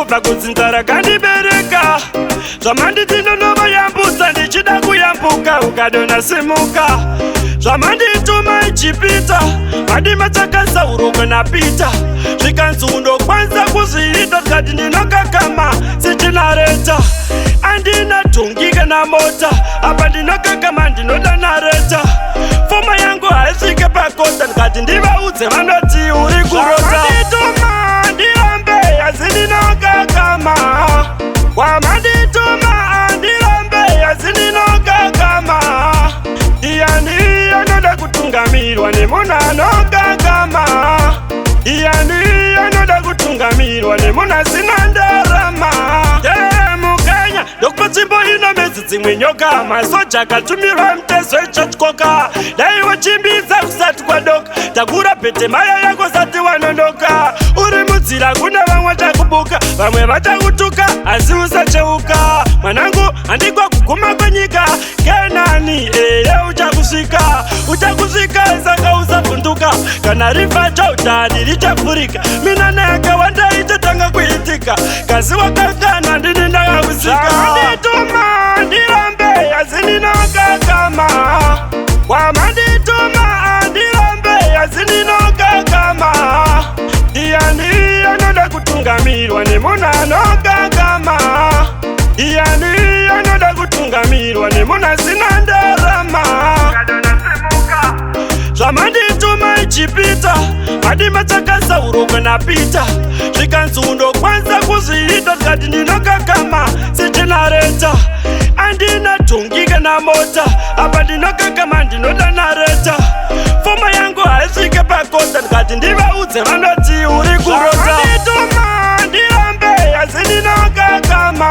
Kubva kudzinza rakandibereka, zvamanditi ndonovoyambutsa, ndichida kuyambuka ukadona simuka. Zvamandituma Ijipita, madima chakasauruka naPita, zvikanzi undokwanisa kuzviita, tikati ndinokakama sichinareta. Andina dhongi kana mota, apa ndinokakama, ndinoda nareta. Foma yangu haisvike pakota, ndikati ndivaudze vanoti uri kurota. Zvamandituma ndirambe, asi ndinokakama. Kwamandituma andirambe, asi ndinokakama. Ndiani anoda kutungamirwa nemunhu anokakama? Ndiani anoda kutungamirwa nemunhu asina ndarama? Mukanya ndokupa tsvimbo inomedzi dzimwe nyoka. Masoja akatumirwa mutezo ichatyoka. Dai wachimbidza kusati kwadoka, takura bhete maya yako sati wanonoka. Uri mudzira kune vamwe vachakubuka, vamwe vachakutuka, asi usacheuka. Mwanangu, handikwa kuguma kwenyika, Kenani eye uchakusvika, uchakusvika, saka usavhunduka. Kana river Jordani richavhurika, minana yakawanda ichatanga kuitika. Kasi wakakana, ndini ndakakusika. Zvamandituma ndirambe, asi ndinokakama. Kwamandituma andirambe, asi ndinokakama. Ndiani anoda kutungamirwa nemunhu anokakama? Ndiani anoda kutungamirwa nemunhu asina ndarama? Zvamandituma Ijipita, madima chakasauruka naPita, zvikanzi undokwanisa kuzviita, tikati ndinokakama sichinareta. Andina dhongi kana mota, apa ndinokakama, ndinoda nareta. Foma yangu haisvike pakota, ndikati ndivaudze vanoti uri kurota. Zvamandituma ndirambe, asi ndinokakama.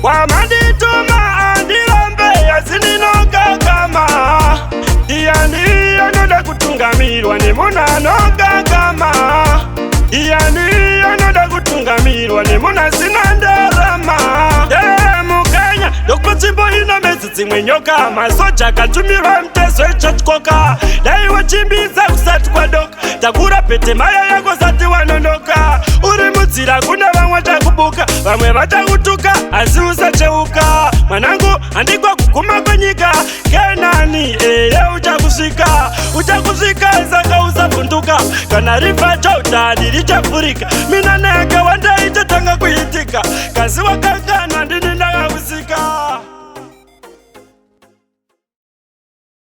Kwamandituma andirambe, asi ndinokakama. Ndiani anoda kutungamirwa nemunhu anokakama? Ndiani anoda kutungamirwa nemunhu asina ndarama? Mukanya ndokupa tsvimbo inomedzi dzimwe nyoka. Masoja akatumirwa mutezo ichatyoka. Dai wachimbidza kusati kwadoka, takura bhete maya yako sati wanonoka. Uri mudzira kune vamwe vachakubuka, vamwe vachakutuka, asi usacheuka. Mwanangu, handikwa kuguma kwenyika, Kenani eye uchakusvika, uchakusvika, saka usavhunduka. Kana river Jordani richavhurika, minana yakawanda ichatanga kuitika. Kasi wakanga